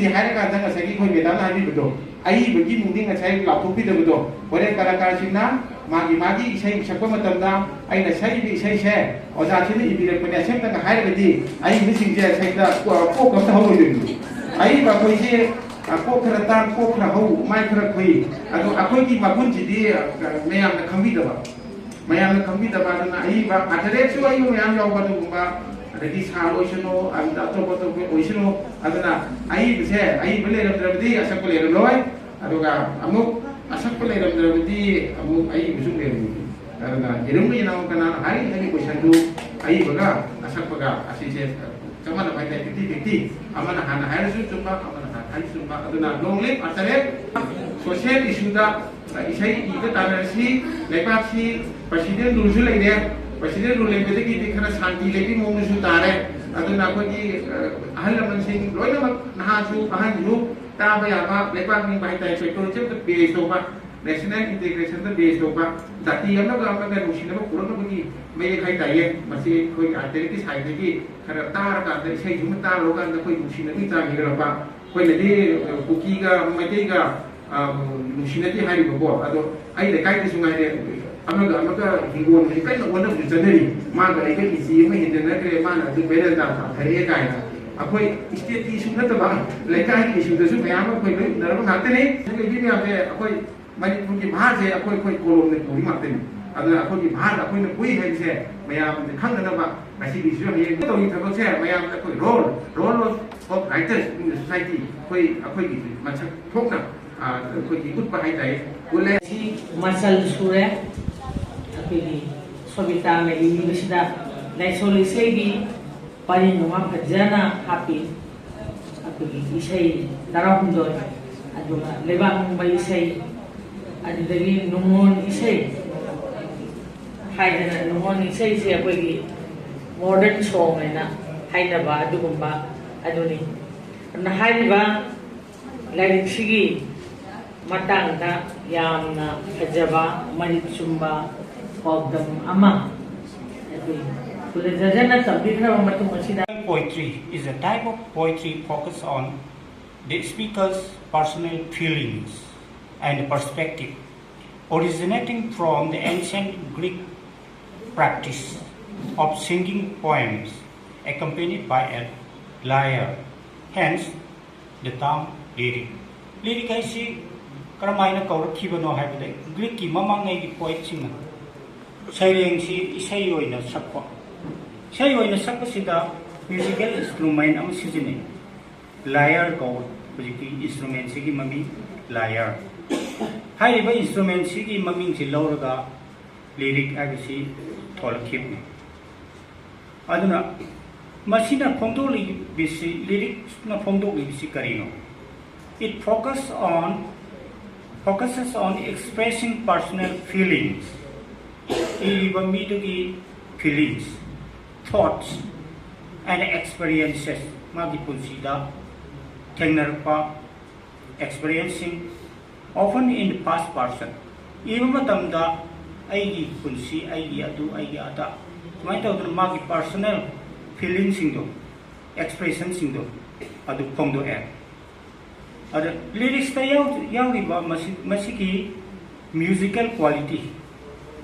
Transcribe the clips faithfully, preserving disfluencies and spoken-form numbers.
ꯍꯥꯏꯔꯀꯥꯟꯗ ꯉꯁꯥꯏꯒꯤ ꯑꯩꯈꯣꯏ ꯃꯦꯗꯥꯝꯅ ꯍꯥꯏꯕꯤꯕꯗꯣ, ꯑꯏꯕꯒꯤ ꯃꯤꯅꯤꯡ ꯉꯁꯥꯏ ꯂꯥꯎꯊꯣꯛꯄꯤꯗꯕꯗꯣ, ꯍꯣꯔꯦꯟ ꯀꯂꯥꯀꯥꯔꯁꯤꯡꯅ ꯃꯥꯒꯤ ꯃꯥꯒꯤ ꯏꯁꯩ ꯁꯛꯄ ꯃꯇꯝꯗ ꯑꯩꯅ ꯁꯛꯏꯕ ꯏꯁꯩꯁꯦ ꯑꯣꯖꯥꯁꯤꯅ ꯏꯕꯤꯔꯛꯄꯅꯦ, ꯑꯁꯦꯡꯕꯒ ꯍꯥꯏꯔꯒꯗꯤ ꯑꯏꯕꯁꯤꯡꯁꯦ ꯁꯩꯇ ꯀꯣꯛ ꯑꯝꯇ ꯍꯧꯔꯣꯏꯗꯣꯏꯅꯤ꯫ ꯑꯏꯕ ꯑꯩꯈꯣꯏꯁꯦ, ꯑ, ꯀꯣꯛ ꯈꯔ ꯇꯥꯡ, ꯀꯣꯛ ꯈꯔ ꯍꯧ, ꯃꯥꯏ ꯈꯔ ꯈꯨꯏ, ꯑꯗꯣ ꯑꯩꯈꯣꯏꯒꯤ ꯃꯒꯨꯟꯁꯤꯗꯤ, ꯑ, ꯃꯌꯥꯝꯅ ꯈꯪꯕꯤꯗꯕ꯫ ꯃꯌꯥꯝꯅ ꯈꯪꯕꯤꯗꯕ꯫ ꯑꯗꯨꯅ ꯑꯏꯕ ꯑꯥꯔꯊꯔꯦꯠꯁꯨ ꯑꯏꯕ ꯃꯌꯥꯝ ꯌꯥꯎꯕ꯫ ꯑꯗꯨꯒꯨꯝꯕ, ꯑꯗꯒꯤ ꯁꯥ ꯑꯣꯏꯁꯅꯨ, ꯑꯗꯨꯗ ꯑꯇꯣꯞ ꯑꯇꯣꯞꯄ ꯑꯣꯏꯁꯅꯨ꯫ ꯑꯗꯨꯅ ꯑꯏꯕꯁꯦ, ꯑꯏꯕ ꯂꯩꯔꯝꯗ꯭ꯔꯕꯗꯤ ꯑꯁꯛꯄ ꯂꯩꯔꯝꯂꯣꯏ, ꯑꯗꯨꯒ ꯑꯃꯨꯛ ꯑꯁꯛꯄ ꯂꯩꯔꯝꯗ꯭ꯔꯕꯗꯤ ꯑꯃꯨꯛ ꯑꯏꯕꯁꯨ ꯂꯩꯔꯝꯃꯣꯏ꯫ ꯑꯗꯨꯅ ꯌꯦꯔꯨꯝꯒ ꯌꯦꯅꯥꯎ ꯀꯅꯥꯅ ꯍꯥꯏ ꯍꯥꯏꯕꯒꯤ ꯀꯣꯏꯁꯟꯗꯨ ꯑꯏꯕꯒ ꯑꯁꯛꯄꯒ ꯑꯁꯤꯁꯦ ꯆꯞ ꯃꯥꯟꯅꯕ ꯍꯥꯏꯇꯥꯔꯦ, ꯐꯤꯐꯇꯤ ꯐꯤꯐꯇꯤ꯫ ꯑꯃꯅ ꯍꯥꯟꯅ ꯍꯥꯏꯔꯁꯨ ꯆꯨꯝꯕ, ꯑꯃꯅ ꯍꯥꯟꯅ ꯍꯥꯏꯔꯁꯨ ꯆꯨꯝꯕ꯫ ꯑꯗꯨꯅ ꯂꯣꯡ ꯂꯤꯞ ꯑꯥꯔꯊꯔꯦꯠ꯫ ꯁꯣꯁꯤꯌꯦꯜ ꯏꯁꯨꯗ ꯏꯁꯩ ꯏꯕ ꯇꯥꯟꯅꯔꯁꯤ꯫ ꯂꯩꯕꯥꯛꯁꯤ ꯄ꯭ꯔꯁꯤꯗꯦꯟ ꯔꯨꯜꯁꯨ ꯂꯩꯔꯦ꯫ ꯄ꯭ꯔꯁꯤꯗꯦꯟ ꯔꯨꯜ ꯂꯩꯕꯗꯒꯤꯗꯤ ꯈꯔ ꯁꯥꯟꯇꯤ ꯂꯩꯕꯒꯤ ꯃꯑꯣꯡꯗꯁꯨ ꯇꯥꯔꯦ꯫ ꯑꯗꯨꯅ ꯑꯩꯈꯣꯏꯒꯤ, ꯑ, ꯑꯍꯜ ꯂꯃꯟꯁꯤꯡ ꯂꯣꯏꯅꯃꯛ, ꯅꯍꯥꯁꯨ ꯑꯍꯟꯁꯨ, ꯇꯥꯕ ꯌꯥꯕ, ꯂꯩꯕꯥꯛ ꯅꯤꯡꯕ ꯍꯥꯏꯇꯥꯔꯦ, ꯁꯦꯀ꯭ꯌꯨꯔꯤꯇꯤꯗ ꯕꯦꯁ ꯇꯧꯕ, ꯅꯦꯁꯅꯦꯜ ꯏꯟꯇꯤꯒ꯭ꯔꯦꯁꯟꯗ ꯕꯦꯁ ꯇꯧꯕ, ꯖꯥꯇꯤ ꯑꯃꯒ ꯑꯃꯒ ꯅꯨꯡꯁꯤꯅꯕ ꯄꯨꯔꯛꯅꯕꯒꯤ ꯃꯌꯦꯛ ꯍꯥꯏꯇꯥꯔꯦ꯫ ꯃꯁꯤ ꯑꯩꯈꯣꯏ ꯑꯥꯔꯇꯤꯁꯀꯤ ꯁꯥꯏꯠꯇꯒꯤ ꯈꯔ ꯇꯥꯔꯀꯥꯟꯗ, ꯏꯁꯩꯁꯤꯃ ꯇꯥꯔꯨꯔꯀꯥꯟꯗ ꯑꯩꯈꯣꯏ ꯅꯨꯡꯁꯤꯅꯕꯒꯤ ꯆꯥꯡ ꯍꯦꯟꯒꯠꯂꯛꯄ꯫ ꯑꯩꯈꯣꯏꯅꯗꯤ, ꯑ, ꯀꯨꯀꯤꯒ ꯃꯩꯇꯩꯒ, ꯑ, ꯅꯨꯡꯁꯤꯅꯗꯦ ꯍꯥꯏꯔꯤꯕꯀꯣ, ꯑꯗꯣ ꯑꯩ ꯂꯩꯀꯥꯏꯗꯁꯨ ꯉꯥꯏꯔꯦ, ꯑꯃꯒ ꯑꯃꯒ ꯍꯤꯡꯒꯣꯜ ꯀꯟꯅ ꯑꯣꯟꯅꯕꯁꯨ ꯆꯠꯅꯔꯤ꯫ ꯃꯥꯒ ꯑꯩꯒ ꯏꯟꯆꯤ ꯑꯃ ꯍꯦꯟꯖꯟꯅꯈ꯭ꯔꯦ, ꯃꯥꯅ ꯑꯗꯨ ꯕꯦꯔꯦꯟꯗꯥ ꯊꯥꯊꯔꯛꯑꯦ ꯀꯥꯏꯅ꯫ ꯑꯩꯈꯣꯏ ꯏꯁꯇꯦꯠꯀꯤꯁꯨ ꯅꯠꯇꯕ, ꯂꯩꯀꯥꯏꯒꯤ ꯏꯁꯨꯗꯁꯨ ꯃꯌꯥꯝ ꯑꯃ ꯑꯩꯈꯣꯏ ꯂꯣꯏ ꯎꯅꯔꯕ ꯉꯥꯛꯇꯅꯤ꯫ ꯑꯗꯨꯒ ꯏꯕꯤ ꯃꯌꯥꯝꯁꯦ, ꯑꯩꯈꯣꯏ ꯃꯅꯤꯄꯨꯔꯒꯤ ꯚꯥꯔꯁꯦ ꯑꯩꯈꯣꯏ, ꯑꯩꯈꯣꯏ ꯀꯣꯂꯣꯝꯅ ꯄꯨꯔꯤ ꯉꯥꯛꯇꯅꯤ꯫ ꯑꯗꯨꯅ ꯑꯩꯈꯣꯏꯒꯤ ꯚꯥꯔ ꯑꯩꯈꯣꯏꯅ ꯄꯨꯏ ꯍꯥꯏꯕꯁꯦ ꯃꯌꯥꯝꯅ ꯈꯪꯅꯅꯕ ꯉꯁꯤꯒꯤꯁꯨ ꯍꯌꯦꯡ ꯇꯧꯔꯤ ꯊꯕꯛꯁꯦ ꯃꯌꯥꯝꯗ ꯑꯩꯈꯣꯏ role, role of, of writers in the society, ꯑꯩꯈꯣꯏ, ꯑꯩꯈꯣꯏꯒꯤ ꯃꯁꯛ ꯊꯣꯛꯅ, ꯑ, ꯑꯩꯈꯣꯏꯒꯤ ꯎꯠꯄ ꯍꯥꯏꯇꯥꯔꯦ, ꯎꯠꯂꯦ꯫ ꯁꯤ ꯃꯆꯜ ꯁꯨꯔꯦ꯫ ꯑꯩꯈꯣꯏꯒꯤ ꯁꯣꯕꯤꯇꯥꯅ ꯏꯕꯤꯕꯁꯤꯗ ꯂꯥꯏꯁꯣꯟ ꯏꯁꯩꯒꯤ ꯄꯔꯦꯡ ꯑꯃ ꯐꯖꯅ ꯍꯥꯞꯄꯤ꯫ ꯑꯩꯈꯣꯏꯒꯤ ꯏꯁꯩ ꯇꯔꯥꯍꯨꯝꯗꯣꯏ, ꯑꯗꯨꯒ ꯂꯩꯕꯥꯛ ꯅꯤꯡꯕ ꯏꯁꯩ, ꯑꯗꯨꯗꯒꯤ ꯅꯨꯡꯉꯣꯟ ꯏꯁꯩ ꯍꯥꯏꯗꯅ, ꯅꯨꯡꯉꯣꯟ ꯏꯁꯩꯁꯦ ꯑꯩꯈꯣꯏꯒꯤ modern song ꯍꯥꯏꯅ ꯍꯥꯏꯅꯕ ꯑꯗꯨꯒꯨꯝꯕ ꯑꯗꯨꯅꯤ꯫ ꯑꯗꯨꯅ ꯍꯥꯏꯔꯤꯕ ꯂꯥꯏꯔꯤꯛꯁꯤꯒꯤ ꯃꯇꯥꯡꯗ ꯌꯥꯝꯅ ꯐꯖꯕ ꯃꯔꯤꯛ ꯆꯨꯝꯕ ꯄꯥꯎꯗꯝ ꯑꯃ ꯑꯩꯈꯣꯏ ꯀꯨꯂꯖꯖꯅ ꯇꯝꯕꯤꯈ꯭ꯔꯕ ꯃꯇꯨꯡ ꯑꯁꯤꯗ, Poetry is a type of poetry focus on The speaker's personal feelings and perspective, originating from the ancient Greek practice of singing poems accompanied by a lyre, hence the term lyric. Lyric ꯍꯥꯏꯁꯤ ꯀꯔꯝꯍꯥꯏꯅ ꯀꯧꯔꯛꯈꯤꯕꯅꯣ ꯍꯥꯏꯕꯗ, ꯒ꯭ꯔꯤꯛꯀꯤ ꯃꯃꯥꯡꯉꯩꯒꯤ ꯄꯣꯏꯠꯁꯤꯡꯅ ꯁꯩꯔꯦꯡꯁꯤ ꯏꯁꯩ ꯑꯣꯏꯅ ꯁꯛꯄ, ꯏꯁꯩ ꯑꯣꯏꯅ ꯁꯛꯄꯁꯤꯗ ꯃ꯭ꯌꯨꯖꯤꯀꯦꯜ ꯏꯟꯁꯇ꯭ꯔꯨꯃꯦꯟ ꯑꯃ ꯁꯤꯖꯤꯟꯅꯩ, ꯂꯥꯌꯔ ꯀꯧꯕ꯫ ꯍꯧꯖꯤꯛꯀꯤ ꯏꯟꯁꯇ꯭ꯔꯨꯃꯦꯟꯁꯤꯒꯤ ꯃꯃꯤꯡ ꯂꯥꯌꯔ꯫ ꯍꯥꯏꯔꯤꯕ ꯏꯟꯁꯇ꯭ꯔꯨꯃꯦꯟꯁꯤꯒꯤ ꯃꯃꯤꯡꯁꯤ ꯂꯧꯔꯒ ꯂꯤꯔꯤꯛ ꯍꯥꯏꯕꯁꯤ ꯊꯣꯛꯂꯛꯈꯤꯕꯅꯤ꯫ ꯑꯗꯨꯅ ꯃꯁꯤꯅ ꯐꯣꯡꯗꯣꯛꯂꯤꯕꯁꯤ, ꯂꯤꯔꯤꯛꯅ ꯐꯣꯡꯗꯣꯛꯂꯤꯕꯁꯤ ꯀꯔꯤꯅꯣ? It focus on, focuses on expressing personal feelings. ꯏꯔꯤꯕ ꯃꯤꯗꯨꯒꯤ feelings, thoughts and experiences, ꯃꯥꯒꯤ ꯄꯨꯟꯁꯤꯗ ꯊꯦꯡꯅꯔꯛꯄ experienceꯁꯤꯡ, often in the first person꯫ ꯏꯕ ꯃꯇꯝꯗ ꯑꯩꯒꯤ ꯄꯨꯟꯁꯤ, ꯑꯩꯒꯤ ꯑꯗꯨ, ꯑꯩꯒꯤ ꯑꯗꯥ, ꯁꯨꯃꯥꯏꯅ ꯇꯧꯗꯅ ꯃꯥꯒꯤ personal feelingꯁꯤꯡꯗꯣ, expressionꯁꯤꯡꯗꯣ ꯑꯗꯨ ꯐꯣꯡꯗꯣꯛꯑꯦ꯫ ꯑꯗ ꯂꯤꯔꯤꯛꯁꯇ ꯌꯥꯎ-, ꯌꯥꯎꯔꯤꯕ ꯃꯁꯤ-, ꯃꯁꯤꯒꯤ musical quality,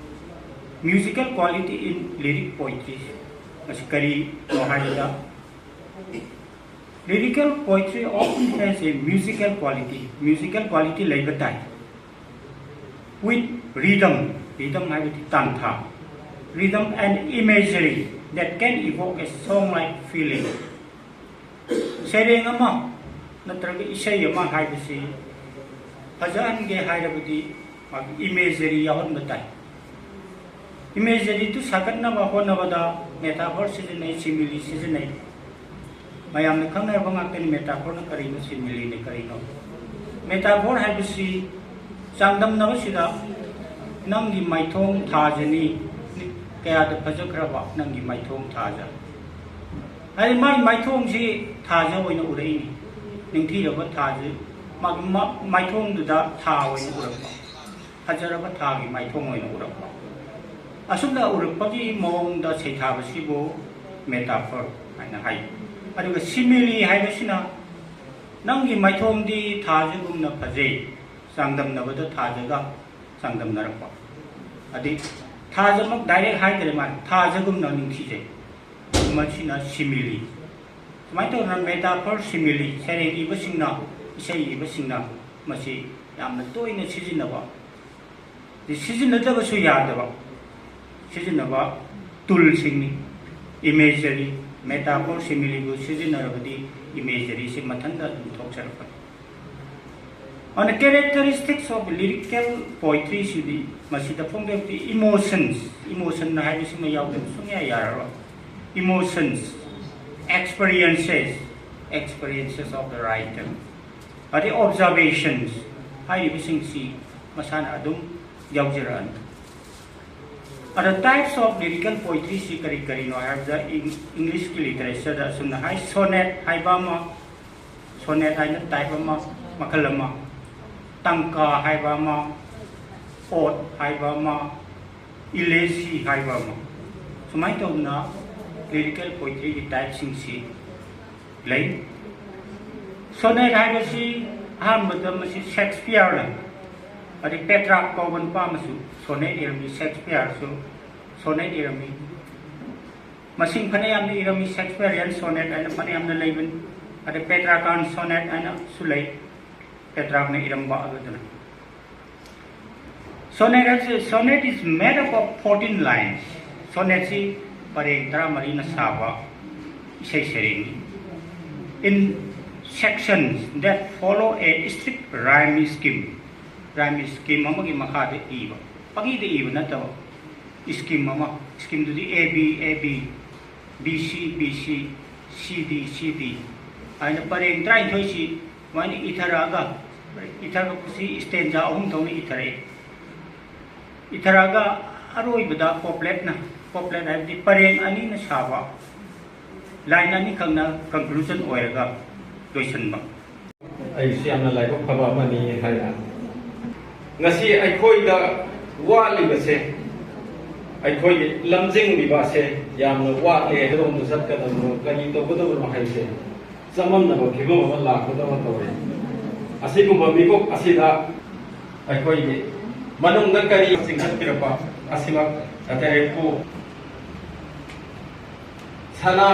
musical quality in lyric poetry, ꯃꯁꯤ ꯀꯔꯤꯅꯣ ꯍꯥꯏꯕꯗ, lyrical poetry often has a musical quality, musical quality ꯂꯩꯕ ꯇꯥꯏ, with rhythm, rhythm ꯍꯥꯏꯕꯗꯤ ꯇꯥꯟꯊꯥ, rhythm and imagery that can evoke a song-like feeling꯫ ꯁꯩꯔꯦꯡ ꯑꯃ ꯅꯠꯇ꯭ꯔꯒ ꯏꯁꯩ ꯑꯃ ꯍꯥꯏꯕꯁꯤ ꯐꯖꯍꯟꯒꯦ ꯍꯥꯏꯔꯕꯗꯤ ꯃꯥꯒꯤ imagery ꯌꯥꯎꯍꯟꯕ ꯇꯥꯏ꯫ Imageryꯗꯨ ꯁꯥꯒꯠꯅꯕ ꯍꯣꯠꯅꯕꯗ metaphor ꯁꯤꯖꯤꯟꯅꯩ, simile ꯁꯤꯖꯤꯟꯅꯩ꯫ ꯃꯌꯥꯝꯅ ꯈꯪꯅꯔꯕ ꯉꯥꯛꯇꯅꯤ, metaphorꯅ ꯀꯔꯤꯅꯣ, simileꯅ ꯀꯔꯤꯅꯣ꯫ Metaphor ꯍꯥꯏꯕꯁꯤ ꯆꯥꯡꯗꯝꯅꯕꯁꯤꯗ ꯅꯪꯒꯤ ꯃꯥꯏꯊꯣꯡ ꯊꯥꯖꯅꯤ, ꯀꯌꯥꯗ ꯐꯖꯈ꯭ꯔꯕ ꯅꯪꯒꯤ ꯃꯥꯏꯊꯣꯡ ꯊꯥꯖ꯫ ꯍꯥꯏꯗꯤ ꯃꯥꯒꯤ ꯃꯥꯏꯊꯣꯡꯁꯤ ꯊꯥꯖ ꯑꯣꯏꯅ ꯎꯔꯛꯏꯅꯤ꯫ ꯅꯤꯡꯊꯤꯔꯕ ꯊꯥꯁꯤ ꯃꯥꯒꯤ ꯃ-, ꯃꯥꯏꯊꯣꯡꯗꯨꯗ ꯊꯥ ꯑꯣꯏꯅ ꯎꯔꯛꯄ, ꯐꯖꯔꯕ ꯊꯥꯒꯤ ꯃꯥꯏꯊꯣꯡ ꯑꯣꯏꯅ ꯎꯔꯛꯄ꯫ ꯑꯁꯨꯝꯅ ꯎꯔꯛꯄꯒꯤ ꯃꯑꯣꯡꯗ ꯁꯩꯊꯥꯕꯁꯤꯕꯨ metaphor ꯍꯥꯏꯅ ꯍꯥꯏ꯫ ꯑꯗꯨꯒ simile ꯍꯥꯏꯕꯁꯤꯅ ꯅꯪꯒꯤ ꯃꯥꯏꯊꯣꯡꯗꯤ ꯊꯥꯖꯒꯨꯝꯅ ꯐꯖꯩ꯫ ꯆꯥꯡꯗꯝꯅꯕꯗ ꯊꯥꯖꯒ ꯆꯥꯡꯗꯝꯅꯔꯛꯄ꯫ ꯑꯗꯩ ꯊꯥꯖꯃꯛ ꯗꯥꯏꯔꯦꯛ ꯍꯥꯏꯗ꯭ꯔꯦ ꯃꯥꯅ, ꯊꯥꯖꯒꯨꯝꯅ ꯅꯤꯡꯊꯤꯖꯩ꯫ ꯃꯁꯤꯅ ꯁꯤꯃꯤꯂꯤ꯫ ꯁꯨꯃꯥꯏꯅ ꯇꯧꯗꯅ ꯃꯦꯇꯥꯐꯣꯔ, ꯁꯤꯃꯤꯂꯤ, ꯁꯩꯔꯦꯡ ꯏꯕꯁꯤꯡꯅ, ꯏꯁꯩ ꯏꯕꯁꯤꯡꯅ ꯃꯁꯤ ꯌꯥꯝꯅ ꯇꯣꯏꯅ ꯁꯤꯖꯤꯟꯅꯕ꯫ ꯁꯤꯖꯤꯟꯅꯗꯕꯁꯨ ꯌꯥꯗꯕ ꯁꯤꯖꯤꯟꯅꯕ ꯇꯨꯜꯁꯤꯡꯅꯤ꯫ ꯏꯃꯦꯖꯔꯤ, ꯃꯦꯇꯥꯐꯣꯔ, ꯁꯤꯃꯤꯂꯤꯕꯨ ꯁꯤꯖꯤꯟꯅꯔꯕꯗꯤ ꯏꯃꯦꯖꯔꯤꯁꯤ ꯃꯊꯟꯇ ꯑꯗꯨꯝ ꯊꯣꯛꯆꯔꯛꯄꯅꯤ꯫ On the characteristics of lyrical poetry ꯁꯤꯗꯤ ꯃꯁꯤꯗ ꯐꯣꯡꯗꯣꯛꯄꯗꯤ ꯏꯃꯣꯁꯟꯁ, ꯏꯃꯣꯁꯟ ꯍꯥꯏꯕꯁꯤꯃ ꯌꯥꯎꯗꯕ ꯁꯨꯡꯌꯥ ꯌꯥꯔꯔꯣꯏ꯫ Emotions, experiences, experiences of the writer, ꯑꯗꯩ ꯑꯣꯕꯖꯥꯔꯕꯦꯁꯟꯁ ꯍꯥꯏꯔꯤꯕꯁꯤꯡꯁꯤ ꯃꯁꯥꯅ ꯑꯗꯨꯝ ꯌꯥꯎꯖꯔꯛꯑꯅꯤ꯫ ꯑꯗ types of lyrical poetry ꯁꯤ ꯀꯔꯤ ꯀꯔꯤꯅꯣ ꯍꯥꯏꯕꯗ, ꯏꯪ-, ꯏꯪꯂꯤꯁꯀꯤ ꯂꯤꯇꯔꯦꯆꯔꯗ ꯑꯁꯨꯝꯅ ꯍꯥꯏ, ꯁꯣꯅꯦꯠ ꯍꯥꯏꯕ ꯑꯃ, ꯁꯣꯅꯦꯠ ꯍꯥꯏꯅ ꯇꯥꯏꯞ ꯑꯃ, ꯃꯈꯜ ꯑꯃ, ꯇꯪꯀꯥ ꯍꯥꯏꯕ ꯑꯃ, ꯑꯣꯠ ꯍꯥꯏꯕ ꯑꯃ, ꯏꯂꯦꯁꯤ ꯍꯥꯏꯕ ꯑꯃ, ꯁꯨꯃꯥꯏꯅ ꯇꯧꯗꯅ ꯂꯤꯔꯤꯀꯦꯜ ꯄꯣꯏꯇ꯭ꯔꯤꯒꯤ ꯇꯥꯏꯞꯁꯤꯡꯁꯤ ꯂꯩ꯫ ꯁꯣꯅꯦꯠ ꯍꯥꯏꯕꯁꯤ ꯑꯍꯥꯟꯕꯗ ꯃꯁꯤ ꯁꯦꯛꯁꯄꯤꯌꯔꯅ, ꯑꯗꯩ ꯄꯦꯇ꯭ꯔꯥꯛ ꯀꯧꯕ ꯅꯨꯄꯥ ꯑꯃꯁꯨ ꯁꯣꯅꯦꯠ ꯏꯔꯝꯃꯤ, ꯁꯦꯛꯁꯄꯤꯌꯔꯁꯨ ꯁꯣꯅꯦꯠ ꯏꯔꯝꯃꯤ꯫ ꯃꯁꯤꯡ ꯐꯅꯌꯥꯝꯅ ꯏꯔꯝꯃꯤ, ꯁꯦꯛꯁꯄꯤꯌꯔꯤꯌꯟ ꯁꯣꯅꯦꯠ ꯍꯥꯏꯅ ꯐꯅꯌꯥꯝꯅ ꯂꯩꯕꯅꯤ꯫ ꯑꯗꯩ ꯄꯦꯇ꯭ꯔꯥꯀꯥꯟ ꯁꯣꯅꯦꯠ ꯍꯥꯏꯅꯁꯨ ꯂꯩ, ꯄꯦꯇ꯭ꯔꯥꯛꯅ ꯏꯔꯝꯕ ꯑꯗꯨꯗꯨꯅ꯫ Sonnet ꯍꯥꯏꯁꯦ, sonnet is made up of fourteen lines. ꯁꯣꯅꯦꯠꯁꯤ ꯄꯔꯦꯡ ꯇꯔꯥꯃꯔꯤꯅ ꯁꯥꯕ ꯏꯁꯩ ꯁꯩꯔꯦꯡꯅꯤ꯫ In sections that follow a strict rhyme scheme. Rhyme scheme ꯑꯃꯒꯤ ꯃꯈꯥꯗ ꯏꯕ, ꯄꯪꯏꯗ ꯏꯕ ꯅꯠꯇꯕ, ꯁ꯭ꯀꯤꯝ ꯑꯃ, ꯁ꯭ꯀꯤꯝꯗꯨꯗꯤ A B, A B, B C, B C, C D, C D ꯍꯥꯏꯅ ꯄꯔꯦꯡ ꯇꯔꯥꯅꯤꯊꯣꯏꯁꯤ ꯁꯨꯃꯥꯏꯅ ꯏꯊꯔꯛꯑꯒ, ꯏꯊꯔꯛꯄꯁꯤ ꯁ꯭ꯇꯦꯟꯖꯥ ꯑꯍꯨꯝ ꯊꯣꯛꯅ ꯏꯊꯔꯛꯏ꯫ ꯏꯊꯔꯛꯑꯒ ꯑꯔꯣꯏꯕꯗ ꯀꯣꯄ꯭ꯂꯦꯠꯅ, ꯀꯣꯄ꯭ꯂꯦꯠ ꯍꯥꯏꯕꯗꯤ ꯄꯔꯦꯡ ꯑꯅꯤꯅ ꯁꯥꯕ, ꯂꯥꯏꯟ ꯑꯅꯤꯈꯛꯅ ꯀꯟꯀ꯭ꯂꯨꯖꯟ ꯑꯣꯏꯔꯒ ꯂꯣꯏꯁꯤꯟꯕ꯫ ꯑꯩꯁꯨ ꯌꯥꯝꯅ ꯂꯥꯏꯕꯛ ꯐꯕ ꯑꯃꯅꯤ ꯍꯥꯏꯅ, ꯉꯁꯤ ꯑꯩꯈꯣꯏꯗ ꯋꯥꯠꯂꯤꯕꯁꯦ, ꯑꯩꯈꯣꯏꯒꯤ ꯂꯝꯖꯤꯡꯕꯤꯕ ꯑꯁꯦ ꯌꯥꯝꯅ ꯋꯥꯠꯂꯦ꯫ ꯀꯔꯣꯝꯗ ꯆꯠꯀꯗꯕꯅꯣ, ꯀꯔꯤ ꯇꯧꯒꯗꯕꯅꯣ ꯍꯥꯏꯕꯁꯦ ꯆꯃꯝꯅꯕ ꯐꯤꯕꯝ ꯑꯃ ꯂꯥꯛꯄꯗꯧꯅ ꯇꯧꯔꯦ꯫ ꯑꯁꯤꯒꯨꯝꯕ ꯃꯤꯀꯨꯞ ꯑꯁꯤꯗ ꯑꯩꯈꯣꯏꯒꯤ ꯃꯅꯨꯡꯗ ꯀꯔꯤ ꯆꯤꯡꯈꯠꯄꯤꯔꯛꯄ ꯑꯁꯤꯃꯛ ꯇꯔꯦꯠꯄꯨ ꯁꯅꯥ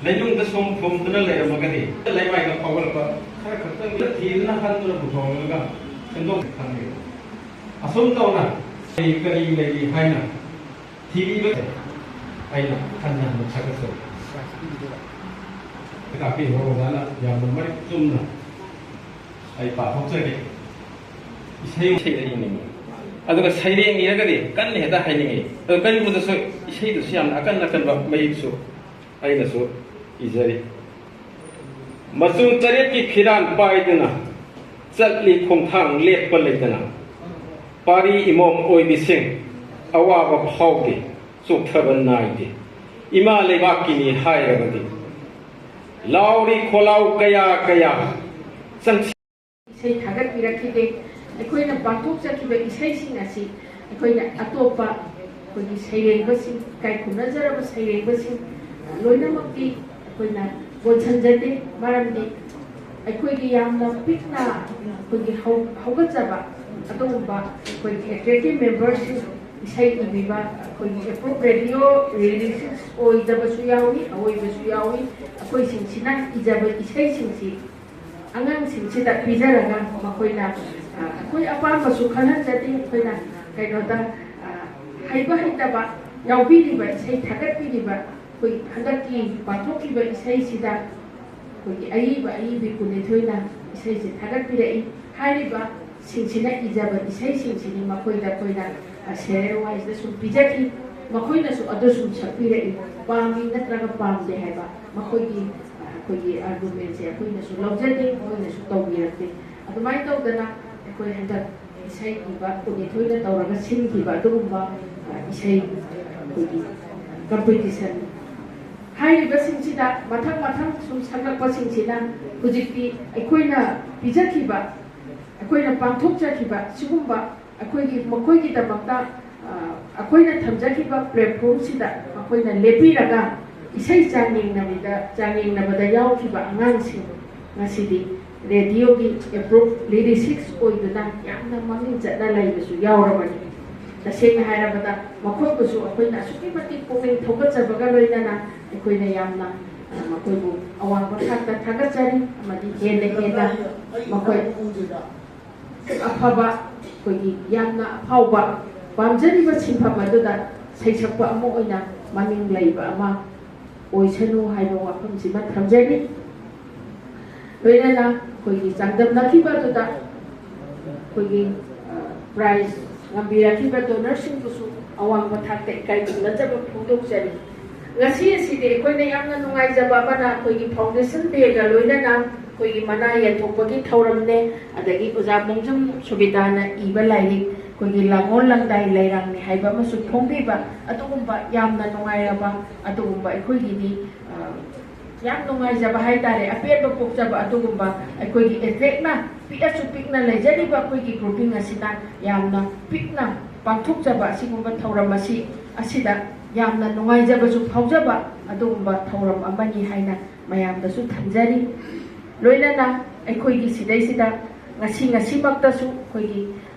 ꯂꯩꯅꯨꯡꯗ ꯁꯨꯝ ꯐꯨꯝꯗꯨꯅ ꯂꯩꯔꯝꯃꯒꯗꯤ ꯂꯩꯃꯥꯏꯗ ꯐꯥꯎꯒꯠꯂꯛꯄ ꯈꯔ ꯈꯛꯇꯪ ꯊꯤꯗꯨꯅ ꯍꯟꯗꯨꯅ ꯄꯨꯊꯣꯛꯂꯒ ꯁꯦꯝꯗꯣꯛ ꯈꯪꯉꯦ꯫ ꯑꯁꯨꯝ ꯇꯧꯅ ꯀꯔꯤ ꯀꯔꯤ ꯂꯩꯔꯤ ꯍꯥꯏꯅ ꯊꯤꯕꯤꯕ ꯑꯩꯅ ꯍꯟꯅ ꯍꯟꯅ ꯊꯥꯒꯠꯆꯔꯤ꯫ ꯇꯥꯛꯄꯤꯕ ꯑꯣꯖꯥꯅ ꯌꯥꯝꯅ ꯃꯔꯤꯛ ꯆꯨꯝꯅ ꯑꯩ ꯄꯥꯊꯣꯛꯆꯒꯦ꯫ ꯏꯁꯩ ꯏꯁꯩꯗ ꯏꯅꯤꯡꯉꯤ꯫ ꯑꯗꯨꯒ ꯁꯩꯔꯦꯡ ꯏꯔꯒꯗꯤ ꯀꯟꯅ ꯍꯦꯛꯇ ꯍꯥꯏꯅꯤꯡꯉꯤ꯫ ꯑꯗꯨ ꯀꯔꯤꯒꯨꯝꯕꯗꯁꯨ ꯏꯁꯩꯗꯁꯨ ꯌꯥꯝꯅ ꯑꯀꯟ ꯑꯀꯟꯕ ꯃꯌꯦꯛꯁꯨ ꯑꯩꯅꯁꯨ ꯏꯖꯔꯤ꯫ ꯃꯆꯨ ꯇꯔꯦꯠꯀꯤ ꯐꯤꯔꯥꯟ ꯄꯥꯏꯗꯨꯅ ꯆꯠꯂꯤ ꯈꯣꯡꯊꯥꯡ ꯂꯦꯞꯄ ꯂꯩꯇꯅ꯫ ꯄꯥꯔꯤ ꯏꯃꯣꯝ ꯑꯣꯏꯕꯤꯁꯤꯡ ꯑꯋꯥꯕ ꯐꯥꯎꯗꯦ, ꯆꯣꯛꯊꯕ ꯅꯥꯏꯗꯦ꯫ ꯏꯃꯥ ꯂꯩꯕꯥꯛꯀꯤꯅꯤ ꯍꯥꯏꯔꯕꯗꯤ ꯂꯥꯎꯔꯤ ꯈꯣꯜꯂꯥꯎ ꯀꯌꯥ ꯀꯌꯥ ꯆꯪꯁꯤ꯫ ꯏꯁꯩ ꯊꯥꯒꯠꯄꯤꯔꯛꯈꯤꯗꯦ꯫ ꯑꯩꯈꯣꯏꯅ ꯄꯥꯡꯊꯣꯛꯆꯈꯤꯕ ꯏꯁꯩꯁꯤꯡ ꯑꯁꯤ ꯑꯩꯈꯣꯏꯅ ꯑꯇꯣꯞꯄ ꯑꯩꯈꯣꯏꯒꯤ ꯁꯩꯔꯦꯡꯕꯁꯤꯡ, ꯏꯀꯥꯏ ꯈꯨꯝꯅꯖꯔꯕ ꯁꯩꯔꯦꯡꯕꯁꯤꯡ ꯂꯣꯏꯅꯃꯛꯇꯤ ꯑꯩꯈꯣꯏꯅ ꯀꯣꯟꯁꯤꯟꯖꯗꯦ꯫ ꯃꯔꯝꯗꯤ ꯑꯩꯈꯣꯏꯒꯤ ꯌꯥꯝꯅ ꯄꯤꯛꯅ ꯑꯩꯈꯣꯏꯒꯤ ꯍꯧ-, ꯍꯧꯒꯠꯆꯕ ꯑꯗꯨꯒꯨꯝꯕ ꯑꯩꯈꯣꯏꯒꯤ ꯑꯦꯇ꯭ꯔꯦꯛꯇꯤꯞ ꯃꯦꯝꯕꯔꯁꯤꯡ, ꯏꯁꯩ ꯏꯕꯤꯕ ꯑꯩꯈꯣꯏꯒꯤ ꯑꯦꯄ꯭ꯔꯨꯞ ꯔꯦꯗꯤꯑꯣ ꯔꯤꯂꯤꯁꯟꯁ ꯑꯣꯏꯗꯕꯁꯨ ꯌꯥꯎꯏ, ꯑꯣꯏꯕꯁꯨ ꯌꯥꯎꯏ꯫ ꯑꯩꯈꯣꯏꯁꯤꯡꯁꯤꯅ ꯏꯖꯕ ꯏꯁꯩꯁꯤꯡꯁꯤ ꯑꯉꯥꯡꯁꯤꯡꯁꯤꯗ ꯄꯤꯖꯔꯒ ꯃꯈꯣꯏꯅ, ꯑ, ꯑꯩꯈꯣꯏ ꯑꯄꯥꯝꯕꯁꯨ ꯈꯜꯍꯟꯖꯗꯦ꯫ ꯑꯩꯈꯣꯏꯅ ꯀꯩꯅꯣꯗ, ꯑ, ꯍꯩꯕ ꯍꯩꯇꯕ ꯌꯥꯎꯕꯤꯔꯤꯕ, ꯏꯁꯩ ꯊꯥꯒꯠꯄꯤꯔꯤꯕ ꯑꯩꯈꯣꯏ ꯍꯟꯗꯛꯀꯤ ꯄꯥꯡꯊꯣꯛꯈꯤꯕ ꯏꯁꯩꯁꯤꯗ ꯑꯩꯈꯣꯏꯒꯤ ꯑꯏꯕ ꯑꯏꯕꯤ ꯀꯨꯟꯅꯤꯊꯣꯏꯅ ꯏꯁꯩꯁꯦ ꯊꯥꯒꯠꯄꯤꯔꯛꯏ꯫ ꯍꯥꯏꯔꯤꯕ ꯁꯤꯡꯁꯤꯅ ꯏꯖꯕ ꯏꯁꯩꯁꯤꯡꯁꯤꯅꯤ ꯃꯈꯣꯏꯗ ꯑꯩꯈꯣꯏꯅ, ꯑ, ꯁꯦꯔꯤꯌꯦꯜ ꯋꯥꯏꯁꯇ ꯁꯨꯝ ꯄꯤꯖꯈꯤ꯫ ꯃꯈꯣꯏꯅꯁꯨ ꯑꯗꯨ ꯁꯨꯝ ꯁꯛꯄꯤꯔꯛꯏ꯫ ꯄꯥꯝꯃꯤ ꯅꯠꯇ꯭ꯔꯒ ꯄꯥꯝꯗꯦ ꯍꯥꯏꯕ ꯃꯈꯣꯏꯒꯤ, ꯑ, ꯑꯩꯈꯣꯏꯒꯤ ꯑꯥꯔꯒꯨꯃꯦꯟꯁꯦ ꯑꯩꯈꯣꯏꯅꯁꯨ ꯂꯧꯖꯗꯦ, ꯃꯈꯣꯏꯅꯁꯨ ꯇꯧꯕꯤꯔꯛꯇꯦ꯫ ꯑꯗꯨꯃꯥꯏꯅ ꯇꯧꯗꯅ ꯑꯩꯈꯣꯏ ꯍꯟꯗꯛ ꯏꯁꯩ ꯏꯕ ꯀꯨꯟꯅꯤꯊꯣꯏꯅ ꯇꯧꯔꯒ ꯁꯤꯟꯈꯤꯕ ꯑꯗꯨꯒꯨꯝꯕ, ꯑ, ꯏꯁꯩ ꯑꯩꯈꯣꯏꯒꯤ ꯀꯝꯄꯤꯇꯤꯁꯟ ꯍꯥꯏꯔꯤꯕꯁꯤꯡꯁꯤꯗ ꯃꯊꯪ ꯃꯊꯪ ꯁꯨꯝ ꯁꯛꯂꯛꯄꯁꯤꯡꯁꯤꯅ ꯍꯧꯖꯤꯛꯇꯤ ꯑꯩꯈꯣꯏꯅ ꯄꯤꯖꯈꯤꯕ, ꯑꯩꯈꯣꯏꯅ ꯄꯥꯡꯊꯣꯛꯆꯈꯤꯕ ꯁꯤꯒꯨꯝꯕ ꯑꯩꯈꯣꯏꯒꯤ, ꯃꯈꯣꯏꯒꯤꯗꯃꯛꯇ, ꯑ, ꯑꯩꯈꯣꯏꯅ ꯊꯝꯖꯈꯤꯕ ꯄ꯭ꯂꯦꯠꯐꯣꯝꯁꯤꯗ ꯃꯈꯣꯏꯅ ꯂꯦꯞꯄꯤꯔꯒ ꯏꯁꯩ ꯆꯥꯡꯌꯦꯡꯅꯕꯗ ꯆꯥꯡꯌꯦꯡꯅꯕꯗ ꯌꯥꯎꯈꯤꯕ ꯑꯉꯥꯡꯁꯤꯡ ꯉꯁꯤꯗꯤ ꯔꯦꯗꯤꯑꯣꯒꯤ ꯑꯦꯄ꯭ꯔꯨꯞ ꯂꯤꯔꯤꯁꯤꯛꯁ ꯑꯣꯏꯗꯨꯅ ꯌꯥꯝꯅ ꯃꯃꯤꯡ ꯆꯠꯅ ꯂꯩꯕꯁꯨ ꯌꯥꯎꯔꯕꯅꯤ꯫ ꯇꯁꯦꯡꯅ ꯍꯥꯏꯔꯕꯗ ꯃꯈꯣꯏꯕꯨꯁꯨ ꯑꯩꯈꯣꯏꯅ ꯑꯁꯨꯛꯀꯤ ꯃꯇꯤꯛ ꯄꯨꯛꯅꯤꯡ ꯊꯧꯒꯠꯆꯕꯒ ꯂꯣꯏꯅꯅ ꯑꯩꯈꯣꯏꯅ ꯌꯥꯝꯅ ꯃꯈꯣꯏꯕꯨ ꯑꯋꯥꯡꯕ ꯊꯥꯛꯇ ꯊꯥꯒꯠꯆꯔꯤ ꯑꯃꯗꯤ ꯍꯦꯟꯅ ꯍꯦꯟꯅ ꯃꯈꯣꯏ ꯑꯐꯕ, ꯑꯩꯈꯣꯏꯒꯤ ꯌꯥꯝꯅ ꯑꯐꯥꯎꯕ, ꯄꯥꯝꯖꯔꯤꯕ ꯁꯤꯟꯐꯝ ꯑꯗꯨꯗ ꯁꯩꯁꯛꯄ ꯑꯃ ꯑꯣꯏꯅ ꯃꯃꯤꯡ ꯂꯩꯕ ꯑꯃ ꯑꯣꯏꯁꯅꯨ ꯍꯥꯏꯕ ꯋꯥꯐꯝꯁꯤꯃ ꯊꯝꯖꯔꯤ꯫ ꯂꯣꯏꯅꯅ ꯑꯩꯈꯣꯏꯒꯤ ꯆꯥꯡꯗꯝꯅꯈꯤꯕ ꯑꯗꯨꯗ ꯑꯩꯈꯣꯏꯒꯤ ꯄ꯭ꯔꯥꯏꯖ ꯉꯝꯕꯤꯔꯛꯈꯤꯕ ꯗꯣꯅꯔꯁꯤꯡꯕꯨꯁꯨ ꯑꯋꯥꯡꯕ ꯊꯥꯛꯇ ꯏꯀꯥꯏ ꯈꯨꯝꯅꯖꯕ ꯐꯣꯡꯗꯣꯛꯆꯔꯤ꯫ ꯉꯁꯤ ꯑꯁꯤꯗꯤ ꯑꯩꯈꯣꯏꯅ ꯌꯥꯝꯅ ꯅꯨꯡꯉꯥꯏꯖꯕ ꯑꯃꯅ ꯑꯩꯈꯣꯏꯒꯤ ꯐꯥꯎꯟꯗꯦꯁꯟ ꯗꯦꯒ ꯂꯣꯏꯅꯅ ꯑꯩꯈꯣꯏꯒꯤ ꯃꯅꯥ ꯌꯦꯟꯊꯣꯛꯄꯒꯤ ꯊꯧꯔꯝꯅꯦ꯫ ꯑꯗꯒꯤ ꯑꯣꯖꯥ ꯃꯣꯡꯖꯝ ꯁꯨꯕꯤꯗꯥꯅ ꯏꯕ ꯂꯥꯏꯔꯤꯛ ꯑꯩꯈꯣꯏꯒꯤ ꯂꯥꯡꯑꯣꯜ ꯂꯪꯗꯥꯏ ꯂꯩꯔꯥꯡꯅꯤ ꯍꯥꯏꯕ ꯑꯃꯁꯨ ꯐꯣꯡꯕꯤꯕ, ꯑꯗꯨꯒꯨꯝꯕ ꯌꯥꯝꯅ ꯅꯨꯡꯉꯥꯏꯔꯕ ꯑꯗꯨꯒꯨꯝꯕ ꯑꯩꯈꯣꯏꯒꯤꯗꯤ ꯌꯥꯝ ꯅꯨꯡꯉꯥꯏꯖꯕ ꯍꯥꯏꯇꯥꯔꯦ, ꯑꯄꯦꯟꯕ ꯄꯣꯛꯆꯕ ꯑꯗꯨꯒꯨꯝꯕ ꯑꯩꯈꯣꯏꯒꯤ ꯑꯦꯖꯦꯛꯅ ꯄꯤꯛꯑꯁꯨ ꯄꯤꯛꯅ ꯂꯩꯖꯔꯤꯕ ꯑꯩꯈꯣꯏꯒꯤ ꯒ꯭ꯔꯨꯄꯤꯡ ꯑꯁꯤꯅ ꯌꯥꯝꯅ ꯄꯤꯛꯅ ꯄꯥꯡꯊꯣꯛꯆꯕ ꯑꯁꯤꯒꯨꯝꯕ ꯊꯧꯔꯝ ꯑꯁꯤ ꯑꯁꯤꯗ ꯌꯥꯝꯅ ꯅꯨꯡꯉꯥꯏꯖꯕꯁꯨ ꯐꯥꯎꯖꯕ ꯑꯗꯨꯒꯨꯝꯕ ꯊꯧꯔꯝ ꯑꯃꯅꯤ ꯍꯥꯏꯅ ꯃꯌꯥꯝꯗꯁꯨ ꯊꯝꯖꯔꯤ꯫ ꯂꯣꯏꯅꯅ ꯑꯩꯈꯣꯏꯒꯤ ꯁꯤꯗꯩꯁꯤꯗ ꯉꯁꯤ ꯉꯁꯤꯃꯛꯇꯁꯨ ꯑꯩꯈꯣꯏꯒꯤ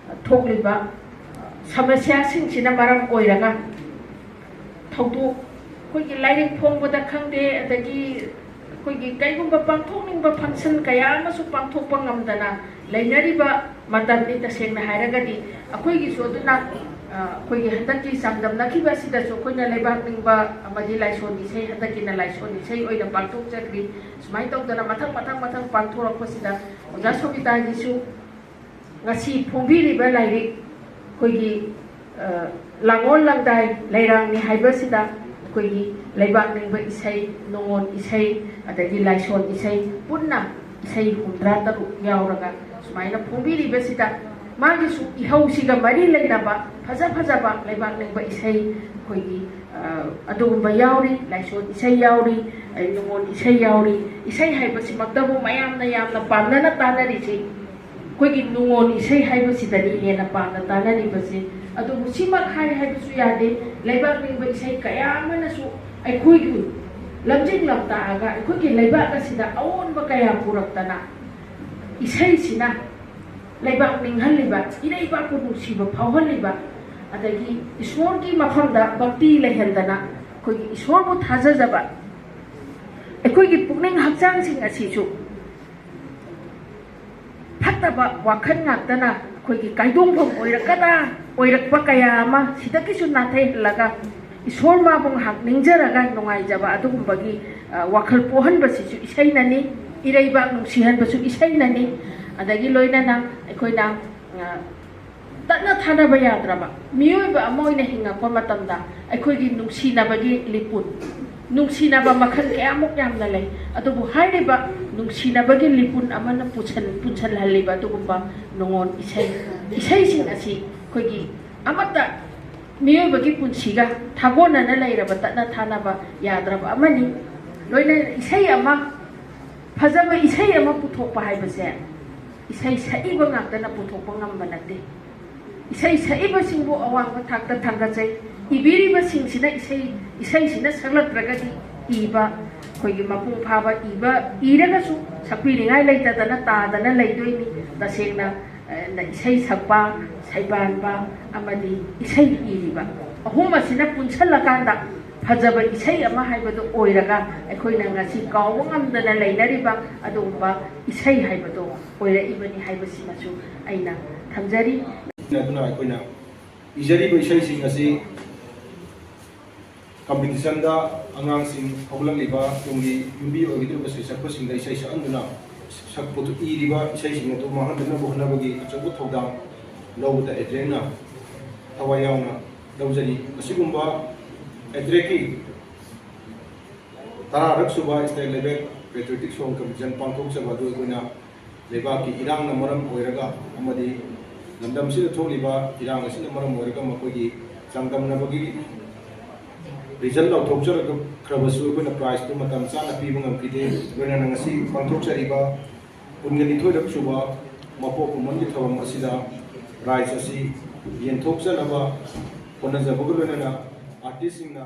ꯊꯣꯛꯂꯤꯕ ꯁꯃꯁ꯭ꯌꯥꯁꯤꯡꯁꯤꯅ ꯃꯔꯝ ꯑꯣꯏꯔꯒ ꯊꯧꯗꯣꯛ ꯑꯩꯈꯣꯏꯒꯤ ꯂꯥꯏꯔꯤꯛ ꯐꯣꯡꯕꯗ ꯈꯪꯗꯦ, ꯑꯗꯒꯤ ꯑꯩꯈꯣꯏꯒꯤ ꯀꯩꯒꯨꯝꯕ ꯄꯥꯡꯊꯣꯛꯅꯤꯡꯕ ꯐꯪꯁꯟ ꯀꯌꯥ ꯑꯃꯁꯨ ꯄꯥꯡꯊꯣꯛꯄ ꯉꯝꯗꯅ ꯂꯩꯅꯔꯤꯕ ꯃꯇꯝꯅꯤ꯫ ꯇꯁꯦꯡꯅ ꯍꯥꯏꯔꯒꯗꯤ ꯑꯩꯈꯣꯏꯒꯤꯁꯨ ꯑꯗꯨꯅ ꯑꯩꯈꯣꯏꯒꯤ ꯍꯟꯗꯛꯀꯤ ꯆꯥꯡꯗꯝꯅꯈꯤꯕ ꯑꯁꯤꯗꯁꯨ ꯑꯩꯈꯣꯏꯅ ꯂꯩꯕꯥꯛ ꯅꯤꯡꯕ ꯑꯃꯗꯤ ꯂꯥꯏꯁꯣꯟ ꯏꯁꯩ, ꯍꯟꯗꯛꯀꯤꯅ ꯂꯥꯏꯁꯣꯟ ꯏꯁꯩ ꯑꯣꯏꯅ ꯄꯥꯡꯊꯣꯛꯆꯈ꯭ꯔꯤ꯫ ꯁꯨꯃꯥꯏꯅ ꯇꯧꯗꯅ ꯃꯊꯪ ꯃꯊꯪ ꯃꯊꯪ ꯄꯥꯡꯊꯣꯔꯛꯄꯁꯤꯗ ꯑꯣꯖꯥ ꯁꯣꯕꯤꯇꯥꯒꯤꯁꯨ ꯉꯁꯤ ꯐꯣꯡꯕꯤꯔꯤꯕ ꯂꯥꯏꯔꯤꯛ ꯑꯩꯈꯣꯏꯒꯤ ꯂꯥꯡꯑꯣꯜ ꯂꯪꯗꯥꯏ ꯂꯩꯔꯥꯡꯅꯤ ꯍꯥꯏꯕꯁꯤꯗ ꯑꯩꯈꯣꯏꯒꯤ ꯂꯩꯕꯥꯛ ꯅꯤꯡꯕ ꯏꯁꯩ, ꯅꯣꯡꯉꯣꯟ ꯏꯁꯩ, ꯑꯗꯒꯤ ꯂꯥꯏꯁꯣꯟ ꯏꯁꯩ ꯄꯨꯟꯅ ꯏꯁꯩ ꯍꯨꯝꯗ꯭ꯔꯥ ꯇꯔꯨꯛ ꯌꯥꯎꯔꯒ ꯁꯨꯃꯥꯏꯅ ꯐꯣꯡꯕꯤꯔꯤꯕꯁꯤꯗ ꯃꯥꯒꯤꯁꯨ ꯏꯍꯧꯁꯤꯒ ꯃꯔꯤ ꯂꯩꯅꯕ ꯐꯖ ꯐꯖꯕ ꯂꯩꯕꯥꯛ ꯅꯤꯡꯕ ꯏꯁꯩ ꯑꯩꯈꯣꯏꯒꯤ ꯑꯗꯨꯒꯨꯝꯕ ꯌꯥꯎꯔꯤ, ꯂꯥꯏꯁꯣꯟ ꯏꯁꯩ ꯌꯥꯎꯔꯤ, ꯅꯣꯡꯉꯣꯟ ꯏꯁꯩ ꯌꯥꯎꯔꯤ꯫ ꯏꯁꯩ ꯍꯥꯏꯕꯁꯤꯃꯛꯇꯕꯨ ꯃꯌꯥꯝꯅ ꯌꯥꯝꯅ ꯄꯥꯝꯅꯅ ꯇꯥꯅꯔꯤꯁꯤ ꯑꯩꯈꯣꯏꯒꯤ ꯅꯣꯡꯉꯣꯟ ꯏꯁꯩ ꯍꯥꯏꯕꯁꯤꯗꯅꯤ ꯍꯦꯟꯅ ꯄꯥꯝꯅ ꯇꯥꯅꯔꯤꯕꯁꯦ꯫ ꯑꯗꯨꯕꯨ ꯁꯤꯃꯛ ꯍꯥꯏ ꯍꯥꯏꯕꯁꯨ ꯌꯥꯗꯦ꯫ ꯂꯩꯕꯥꯛ ꯅꯤꯡꯕ ꯏꯁꯩ ꯀꯌꯥ ꯑꯃꯅꯁꯨ ꯑꯩꯈꯣꯏꯒꯤ ꯂꯝꯖꯤꯡ ꯂꯝꯇꯥꯛꯑꯒ ꯑꯩꯈꯣꯏꯒꯤ ꯂꯩꯕꯥꯛ ꯑꯁꯤꯗ ꯑꯑꯣꯟꯕ ꯀꯌꯥ ꯄꯨꯔꯛꯇꯅ, ꯏꯁꯩꯁꯤꯅ ꯂꯩꯕꯥꯛ ꯅꯤꯡꯍꯜꯂꯤꯕ, ꯏꯔꯩꯕꯥꯛꯄꯨ ꯅꯨꯡꯁꯤꯕ ꯐꯥꯎꯍꯜꯂꯤꯕ, ꯑꯗꯒꯤ ꯏꯁꯣꯔꯒꯤ ꯃꯐꯝꯗ ꯚꯛꯇꯤ ꯂꯩꯍꯟꯗꯅ ꯑꯩꯈꯣꯏꯒꯤ ꯏꯁꯣꯔꯕꯨ ꯊꯥꯖꯖꯕ, ꯑꯩꯈꯣꯏꯒꯤ ꯄꯨꯛꯅꯤꯡ ꯍꯛꯆꯥꯡꯁꯤꯡ ꯑꯁꯤꯁꯨ ꯐꯠꯇꯕ ꯋꯥꯈꯜ ꯉꯥꯛꯇꯅ ꯑꯩꯈꯣꯏꯒꯤ ꯀꯥꯏꯗꯣꯡꯐꯝ ꯑꯣꯏꯔꯛꯀꯗ꯭ꯔꯥ, ꯑꯣꯏꯔꯛꯄ ꯀꯌꯥ ꯑꯃ ꯁꯤꯗꯒꯤꯁꯨ ꯅꯥꯊꯩꯍꯜꯂꯒ, ꯏꯁꯣꯔ ꯃꯥꯕꯨ ꯉꯥꯏꯍꯥꯛ ꯅꯤꯡꯖꯔꯒ ꯅꯨꯡꯉꯥꯏꯖꯕ ꯑꯗꯨꯒꯨꯝꯕꯒꯤ, ꯑ, ꯋꯥꯈꯜ ꯄꯣꯛꯍꯟꯕꯁꯤꯁꯨ ꯏꯁꯩꯅꯅꯤ, ꯏꯔꯩꯕꯥꯛ ꯅꯨꯡꯁꯤꯍꯟꯕꯁꯨ ꯏꯁꯩꯅꯅꯤ꯫ ꯑꯗꯒꯤ ꯂꯣꯏꯅꯅ ꯑꯩꯈꯣꯏꯅ, ꯑ, ꯇꯠꯅ ꯊꯥꯅꯕ ꯌꯥꯗ꯭ꯔꯕ, ꯃꯤꯑꯣꯏꯕ ꯑꯃ ꯑꯣꯏꯅ ꯍꯤꯡꯉꯛꯄ ꯃꯇꯝꯗ ꯑꯩꯈꯣꯏꯒꯤ ꯅꯨꯡꯁꯤꯅꯕꯒꯤ ꯂꯤꯄꯨꯟ, ꯅꯨꯡꯁꯤꯅꯕ ꯃꯈꯜ ꯀꯌꯥꯃꯨꯛ ꯌꯥꯝꯅ ꯂꯩ꯫ ꯑꯗꯨꯕꯨ ꯍꯥꯏꯔꯤꯕ ꯅꯨꯡꯁꯤꯅꯕꯒꯤ ꯂꯤꯄꯨꯟ ꯑꯃꯅ ꯄꯨꯟꯁꯤꯜ-, ꯄꯨꯟꯁꯤꯜꯍꯜꯂꯤꯕ ꯑꯗꯨꯒꯨꯝꯕ ꯅꯨꯡꯉꯣꯟ ꯏꯁꯩ, ꯏꯁꯩꯁꯤꯡ ꯑꯁꯤ ꯑꯩꯈꯣꯏꯒꯤ ꯑꯃꯠꯇ ꯃꯤꯑꯣꯏꯕꯒꯤ ꯄꯨꯟꯁꯤꯒ ꯊꯥꯒꯣꯟꯅꯅ ꯂꯩꯔꯕ, ꯇꯠꯅ ꯊꯥꯅꯕ ꯌꯥꯗ꯭ꯔꯕ ꯑꯃꯅꯤ꯫ ꯂꯣꯏꯅꯅ ꯏꯁꯩ ꯑꯃ, ꯐꯖꯕ ꯏꯁꯩ ꯑꯃ ꯄꯨꯊꯣꯛꯄ ꯍꯥꯏꯕꯁꯦ ꯏꯁꯩ ꯁꯛꯏꯕ ꯉꯥꯛꯇꯅ ꯄꯨꯊꯣꯛꯄ ꯉꯝꯕ ꯅꯠꯇꯦ꯫ ꯏꯁꯩ ꯁꯛꯏꯕꯁꯤꯡꯕꯨ ꯑꯋꯥꯡꯕ ꯊꯥꯛꯇ ꯊꯥꯡꯒꯠꯆꯩ꯫ ꯏꯕꯤꯔꯤꯕꯁꯤꯡꯁꯤꯅ ꯏꯁꯩ, ꯏꯁꯩꯁꯤꯅ ꯁꯛꯂꯛꯇ꯭ꯔꯒꯗꯤ ꯏꯕ, ꯑꯩꯈꯣꯏꯒꯤ ꯃꯄꯨꯡ ꯐꯥꯕ ꯏꯕ, ꯏꯔꯒꯁꯨ ꯁꯛꯄꯤꯅꯤꯡꯉꯥꯏ ꯂꯩꯇꯗꯅ ꯇꯥꯗꯅ ꯂꯩꯗꯣꯏꯅꯤ꯫ ꯇꯁꯦꯡꯅ, ꯑ, ꯏꯁꯩ ꯁꯛꯄ, ꯁꯩꯕꯥꯟꯕ ꯑꯃꯗꯤ ꯏꯁꯩ ꯏꯔꯤꯕ ꯑꯍꯨꯝ ꯑꯁꯤꯅ ꯄꯨꯟꯁꯤꯜꯂꯀꯥꯟꯗ ꯐꯖꯕ ꯏꯁꯩ ꯑꯃ ꯍꯥꯏꯕꯗꯨ ꯑꯣꯏꯔꯒ, ꯑꯩꯈꯣꯏꯅ ꯉꯁꯤ ꯀꯥꯎꯕ ꯉꯝꯗꯅ ꯂꯩꯅꯔꯤꯕ ꯑꯗꯨꯒꯨꯝꯕ ꯏꯁꯩ ꯍꯥꯏꯕꯗꯣ ꯑꯣꯏꯔꯛꯏꯕꯅꯤ ꯍꯥꯏꯕꯁꯤꯃꯁꯨ ꯑꯩꯅ ꯊꯝꯖꯔꯤ꯫ ꯑꯗꯨꯅ ꯑꯩꯈꯣꯏꯅ ꯏꯖꯔꯤꯕ ꯏꯁꯩꯁꯤꯡ ꯑꯁꯤ ꯀꯝꯄꯤꯇꯤꯁꯟꯗ ꯑꯉꯥꯡꯁꯤꯡ, ꯍꯧꯒꯠꯂꯛꯂꯤꯕ ꯇꯨꯡꯒꯤ ꯌꯨꯝꯕꯤ ꯑꯣꯏꯒꯗꯧꯔꯤꯕ ꯁꯩꯁꯛꯄꯁꯤꯡꯗ ꯏꯁꯩ ꯁꯛꯍꯟꯗꯨꯅ, ꯁꯛꯄꯗꯨ, ꯏꯔꯤꯕ ꯏꯁꯩꯁꯤꯡ ꯑꯗꯨ ꯃꯥꯡꯍꯟꯗꯅꯕ ꯍꯣꯠꯅꯕꯒꯤ ꯑꯆꯧꯕ ꯊꯧꯗꯥꯡ ꯂꯧꯕꯗ ꯑꯦꯗ꯭ꯔꯦꯅ ꯊꯋꯥꯏ ꯌꯥꯎꯅ ꯂꯧꯖꯔꯤ꯫ ꯑꯁꯤꯒꯨꯝꯕ ꯑꯦꯗ꯭ꯔꯦꯀꯤ ꯇꯔꯥꯔꯛ ꯁꯨꯕ ꯏꯁꯇꯦꯠ ꯂꯦꯚꯦꯜ ꯄꯦꯇ꯭ꯔꯤꯌꯣꯇꯤꯛ ꯁꯣꯡ ꯀꯝꯄꯤꯇꯤꯁꯟ ꯄꯥꯡꯊꯣꯛꯆꯕ ꯑꯗꯨ ꯑꯩꯈꯣꯏꯅ ꯂꯩꯕꯥꯛꯀꯤ ꯏꯔꯥꯡꯅ ꯃꯔꯝ ꯑꯣꯏꯔꯒ ꯑꯃꯗꯤ ꯂꯝꯗꯝꯁꯤꯗ ꯊꯣꯛꯂꯤꯕ ꯏꯔꯥꯡ ꯑꯁꯤꯅ ꯃꯔꯝ ꯑꯣꯏꯔꯒ ꯃꯈꯣꯏꯒꯤ ꯆꯥꯡꯗꯝꯅꯕꯒꯤ ꯔꯤꯖꯜ ꯂꯥꯎꯊꯣꯛꯆꯔꯛꯈ꯭ꯔꯕꯁꯨ ꯑꯩꯈꯣꯏꯅ ꯄ꯭ꯔꯥꯏꯖꯇꯨ ꯃꯇꯝ ꯆꯥꯅ ꯄꯤꯕ ꯉꯝꯈꯤꯗꯦ꯫ ꯂꯣꯏꯅꯅ ꯉꯁꯤ ꯄꯥꯡꯊꯣꯛꯆꯔꯤꯕ ꯀꯨꯟꯒꯅꯤꯊꯣꯏꯔꯛ ꯁꯨꯕ ꯃꯄꯣꯛ ꯀꯨꯝꯑꯣꯟꯒꯤ ꯊꯧꯔꯝ ꯑꯁꯤꯗ ꯄ꯭ꯔꯥꯏꯖ ꯑꯁꯤ ꯌꯦꯟꯊꯣꯛꯆꯅꯕ ꯍꯣꯠꯅꯖꯕꯒ ꯂꯣꯏꯅꯅ ꯑꯥꯔꯇꯤꯁꯁꯤꯡꯅ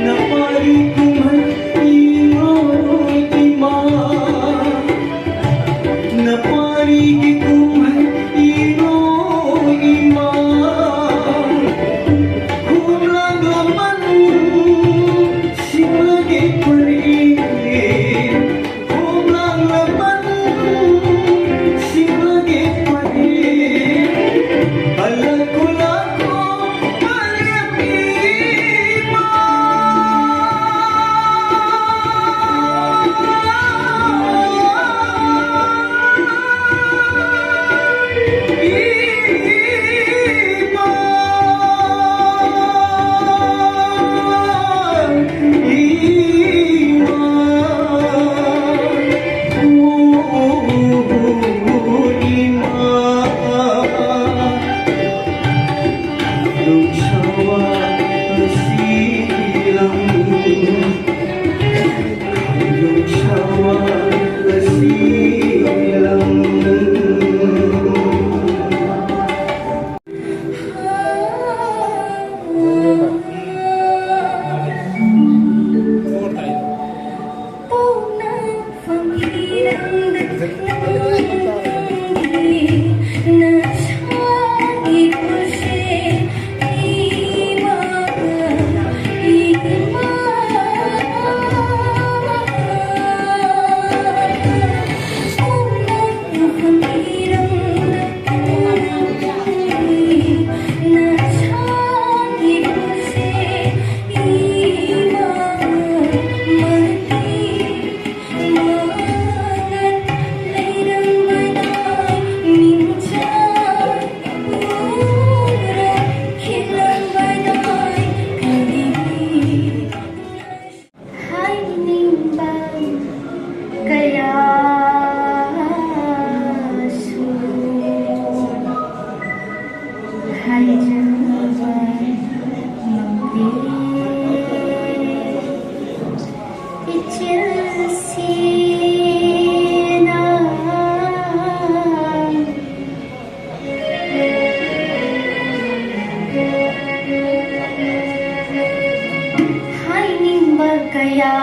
ꯅꯄꯥꯔꯤ ꯀꯨꯝꯍꯩ ꯏꯃꯥ, ꯏꯃꯥ, ꯅꯄꯥꯔꯤꯒꯤ ꯀꯨꯝꯍꯩ ꯏꯃꯥ, ꯍꯥꯏꯖꯕ ꯉꯝꯗꯦ꯫ ꯏꯆꯤꯜꯁꯤꯅ ꯍꯥꯏꯅꯤꯡꯕ ꯀꯌꯥ